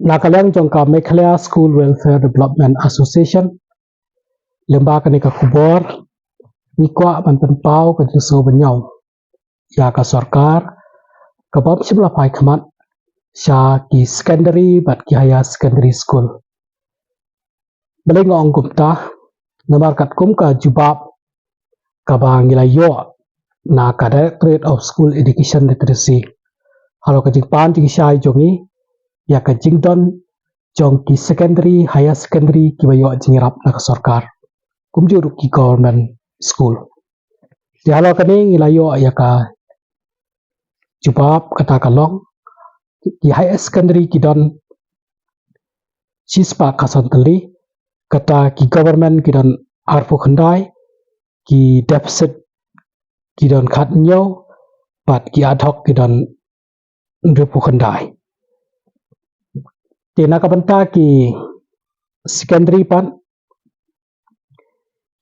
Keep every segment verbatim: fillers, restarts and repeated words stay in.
Na ka liang jong ka Meghalaya School Welfare Development Association, lyngba kane ka khubor ngi kwah ban pynpaw ka jingsngew ban ñiew ïa ka sorkar ka bym shym la phai khmat sha ki secondary bad ki higher secondary school. Balei nga ong kumta? Namar katkum ka jubab kaba ngi la ïoh na ka Directorate of School Education Literacy halor ka jingpan jingshai jong ngi ïa ka jingdon jong ki secondary, higher secondary kiba ïoh jingïarap na ka sorkar, kumjuh ruh ki government school. Te halor kane ngi la ïoh ïa ka jubab, kata ka long ki higher secondary ki don shispah khatsan tylli, kata ki government ki don arphew khyndai, ki deficit ki don khathynñiew, bad ki ad hoc ki don hynriewphew khyndai. Te na ka bynta ki secondary pat,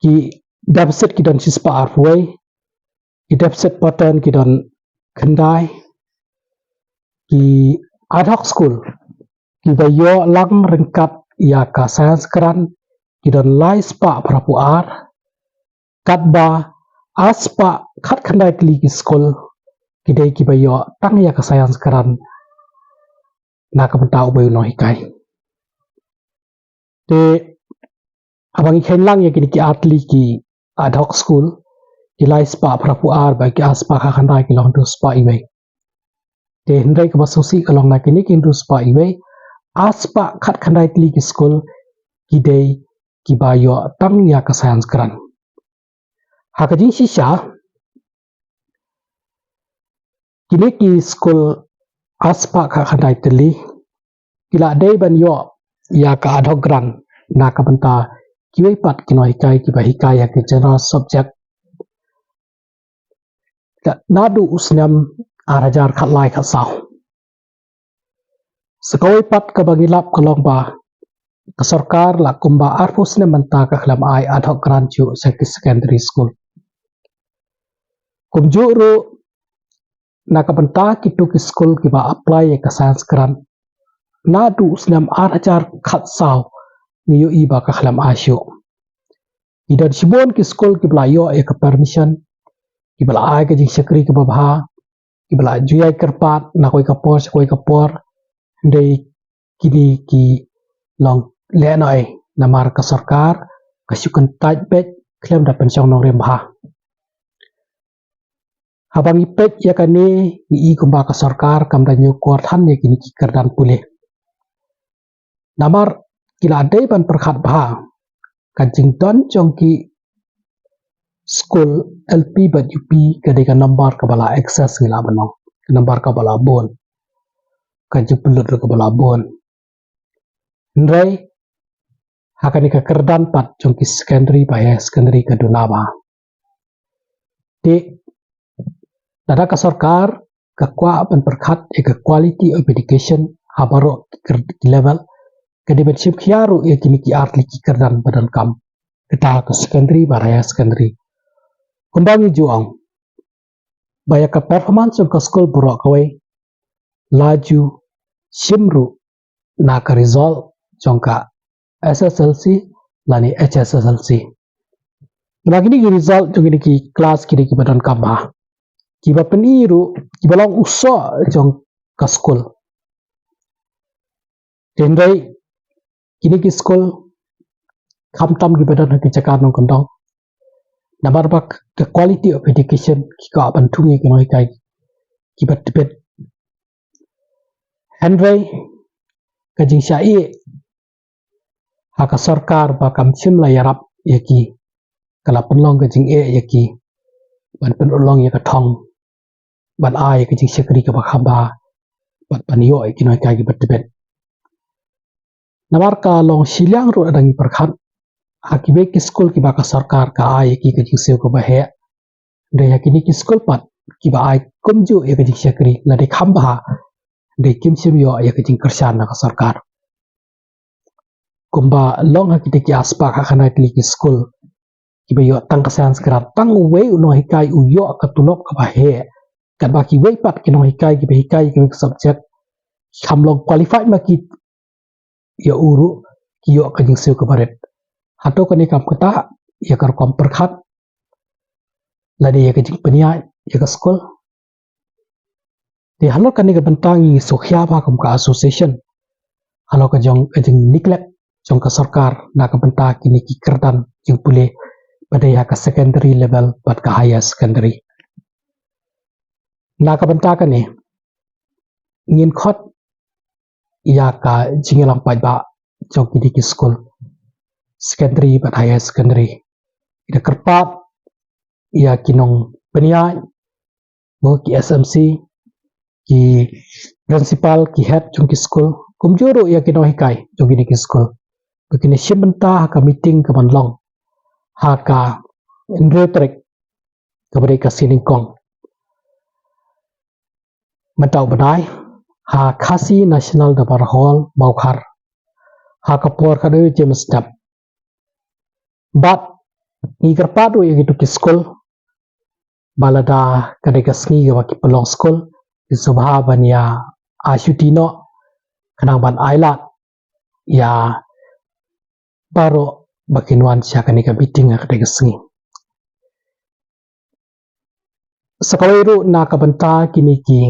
ki deficit ki don shispah arphew wei, ki deficit pattern ki don khyndai, ki ad hoc school kiba ïoh lang ryngkat ïa ka science grant ki don lai spah phraphew ar, katba ar spah khatkhyndai tylli ki skul ki dei kiba ïoh tang ïa ka science grant na ka bynta uwei u nonghikai. Te haba ngi kheiñ lang ïa kine ki ar tylli ki ad hoc skul, ki lai spah phraphew ar bad ki ar spah khatkhyndai ki long hynriew spah iwei. Te hynrei kaba sngewsih ka long na kine ki hynriew spah iwei, ar spah khatkhyndai tylli ki skul ki dei kiba ïoh tang ïa ka science grant. Ha ka jingshisha, kine ki skul ar spah khatkhyndai tylli ki la dei ban ïoh ïa ka ad hoc grant na ka bynta kiwei pat ki nonghikai kiba hikai ïa ki general subject naduh u snem ar hajar khatlai khatsaw. Sa kawei pat kaba ngi lap ka long ba ka sorkar la kumba arphew snem mynta ka khlem ai ad hoc grant shuh sha ki secondary school. Kumjuh ruh na ka bynta kito ki skul kiba apply ïa ka science grant, naduh u snem ar hajar khatsaw ngi ïohi ba ka khlem ai shuh. Ki don shibun ki skul kiba la ïoh ïa ka permission, kiba la ai ka jingshakri kaba bha, kiba la ju ïai kyrpad na kawei ka por sha kawei ka por, hynrei kine ki long lehnohei namar ka sorkar ka shu kyntait beit khlem da pynshong nongrim bha. Haba ngi peit ïa kane ngi i kumba ka sorkar kam da ñiewkor than ïa kine ki kyrdan pule. Namar ki la dei ban pyrkhat bha, ka jingdon jong ki skul L P bad U P ka dei ka nambar kaba la excess ngi lah ban ong, ka nambar kaba la bun, ka jingpynlut ruh kaba la bun. Hynrei ha kane ka kyrdan pat jong ki secondary bad higher secondary ka duna bha. Te lada ka sorkar ka kwah ban pyrkhat ïa ka quality of education ha baroh ki kyrd-, ki level, ka dei ban shim khia ruh ïa kine ki ar tylli ki kyrdan ba donkam, kata ka secondary bad higher secondary. Kumba ngi ju ong ba ïa ka performance jong ka skul baroh kawei la ju shim ruh na ka result jong ka S S L C lane H S S L C. Namar kine ki result jong kine ki class ki dei kiba donkam bha, kiba pyni ruh kiba long u soh jong ka skul. Hynrei kine ki skul khamtam kiba don ha ki jaka nongkyndong, namar ba ka quality of education ki kwah ban thung ïa ki nonghikai kiba tbit. Hynrei ka jingshah ïeh ha ka sorkar ba kam shym la ïarap ïa ki, ka la pynlong ka jingeh ïa ki ban pynurlong ïa ka thong, ban ai ïa ka jingshakri kaba kham bha bad ban ïoh ïa ki nonghikai kiba tbit. Namar ka long shiliang ruh lada ngi pyrkhat ha kiwei ki skul kiba ka sorkar ka ai ïa ki ka jingsiew kaba heh, hynrei ha kine ki skul pat kiba ai kumjuh ïa ka jingshakri lane kham bha, hynrei kim shym ïoh ïa ka jingkyrshan na ka sorkar. Kumba long ha kita ki ar spah khatkhyndai tylli ki skul kiba ïoh tang ka science grant, tang uwei u nonghikai u ïoh ka tulop kaba heh, katba kiwei pat ki nonghikai kiba hikai kiwei ki subject ki kham long qualified ma ki ïa u ruh ki ïoh ka jingsiew kaba rit. Hato kane kam ktah ïa ka rukom pyrkhat lane ïa ka jingpynïaid ïa ka skul? Te halor kane ka bynta ngi sngewkhia ba kum ka association halor ka jong ka jing neglect jong ka sorkar na ka bynta kine ki kyrdan jingpule ba dei ha ka secondary level bad ka higher secondary. Na ka bynta kane ngin khot ïa ka jingïalang paidbah jong kine ki skul secondary bad higher secondary. Ïa kyrpad ïa ki nongpynïaid, mo, ki S M C, ki principal, ki head jong ki skul, kumjuh ruh ïa ki nonghikai jong kine ki skul, ba kin ïa shim bynta ha ka meeting ka ban long ha ka hynriew tarik kaba dei ka sngi nyngkong mynta u bnai ha Khasi National Durbar Hall, Mawkhar, ha ka por khatwei baje mynstep. Bad ngi kyrpad ruh ïa kito ki skul ba lada ka dei ka sngi kaba ki pynlong skul, ki sngewbha ban ïa ai shuti noh khnang ban ailad ïa baroh ba kin wan sha kane ka meeting ha kane ka sngi. Sa kawei ruh na ka bynta kine ki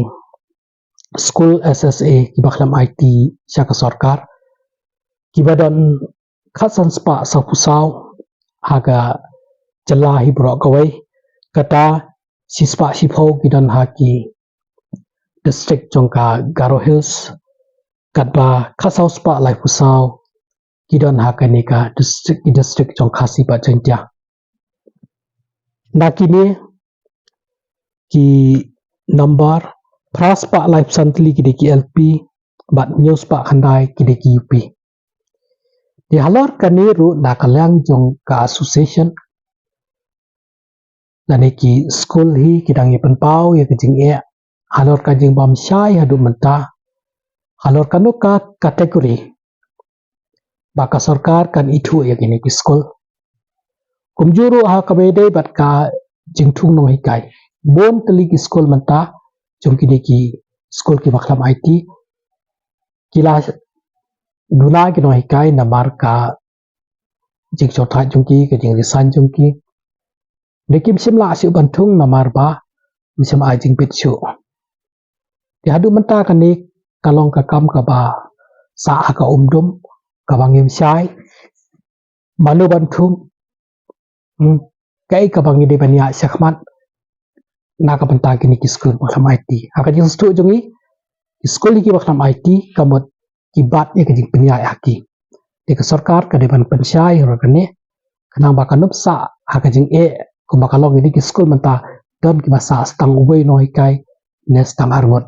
skul S S A kiba khlem aiti sha ka sorkar, kiba don khatsan spah sawphew saw ha ka jylla hi baroh kawei, kata shispah shiphew ki don ha ki district jong ka Garo Hills, katba khatsaw spah laiphew saw ki don ha kane ka district, ki district jong Khasi bad Jaintia. Na kine ki number, phra spah laiphew san tylli ki dei ki L P bad hynñiew spah khyndai ki dei ki U P. Te halor kane ruh na ka liang jong ka association lane ki skul hi ki dang ïa pynpaw ïa ka jingeh halor ka jingbym shai haduh mynta halor kano ka category ba ka sorkar kan ithuh ïa kine ki skul. Kumjuh ruh ha kaba ïadei bad ka jingthung nonghikai, bun tylli ki skul mynta jong kine ki skul kiba khlem aiti ki la duna ki nonghikai namar ka jingshongthait jong ki, ka jingresign jong ki. Dei kim shym lah shuh ban thung namar ba ym shym ai jingbit shuh. Te haduh mynta kane ka long ka kam kaba sah ha ka umdum, kaba ngim shai mano ban thung, hmm, kaei kaba ngi dei ban ïaid shakhmat na ka bynta kine ki skul ba khlem aiti. Ha ka jingsngewthuh jong ngi, ki skul kiba khlem aiti ka mut ki bat ïa ka jingpynïaid ha ki. Te ka sorkar ka dei ban pynshai halor kane khnang ba kan ym sah ha ka jingeh kumba ka long ïa kine ki skul mynta, don kiba sah tang uwei u nonghikai ne tang arngut.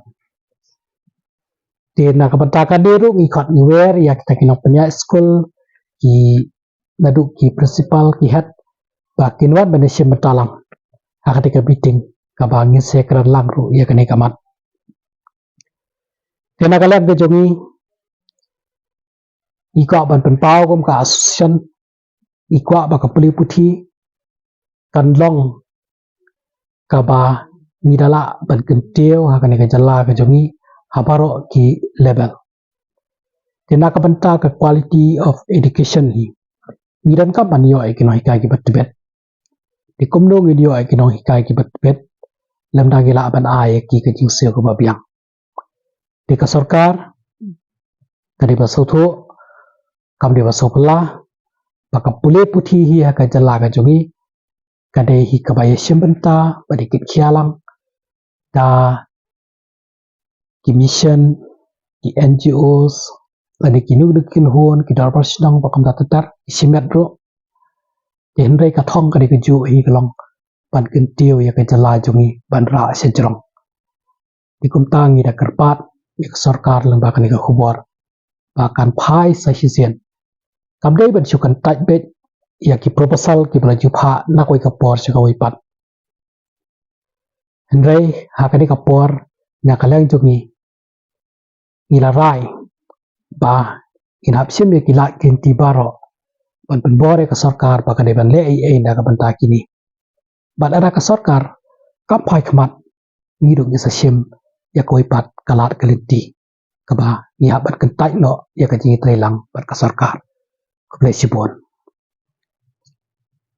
Te na ka bynta kane ruh ngi khot ngi wer ïa kita ki nongpynïaid skul, ki naduh ki principal, ki head, ba kin wan ban ïa shim bynta lang ha kata ka meeting kaba ngin sa ïakren lang ruh ïa kane ka mat. Te na ka liang ka jong ngi, ngi kwah ban pynpaw kum ka association, ngi kwah ba ka pule puthi kan long kaba ngi da lah ban kyntiew ha kane ka jylla ka jong ngi ha baroh ki level. Te na ka bynta ka quality of education hi, ngi donkam ban ïoh ïa ki nonghikai kiba tbit. Te kumno ngin ïoh ïa ki nonghikai kiba tbit lymda ngi lah ban ai ïa ki ka jingsiew kaba biang? Te ka sorkar ka dei ba sngewthuh, kam dei ba sngewphylla ba ka pule puthi hi ha ka jylla ka jong ngi ka dei hi kaba ïa shim bynta bad ïa kit khia lang da ki mission, ki N G Os, lane kino kino ki kynhun, ki dorbar shnong ba kumta ter ter, ki shimet ruh. Te hynrei ka thong ka dei kajuh hi ka long ban kyntiew ïa ka jylla jong ngi ban rah sha jrong. Te kumta ngi da kyrpad ïa ka sorkar lyngba kane ka khubor ba kan phai sa shisien. Kam dei ban shu kyntait beit ïa ki proposal kiba la ju phah na kawei ka por sha kawei pat. Hynrei ha kane ka por na ka liang jong ngi, ngi la rai ba ngin hap shim ïa ki lad ki lynti baroh ban pynbor ïa ka sorkar ba ka dei ban leh ei ei na ka bynta kine. Bad lada ka sorkar kam phai khmat, ngi ruh ngin sa shim ïa kawei pat ka lad ka lynti. kaba ngi hap ban kyntait noh ïa ka jingïatreilang bad ka sorkar. Khublei shibun.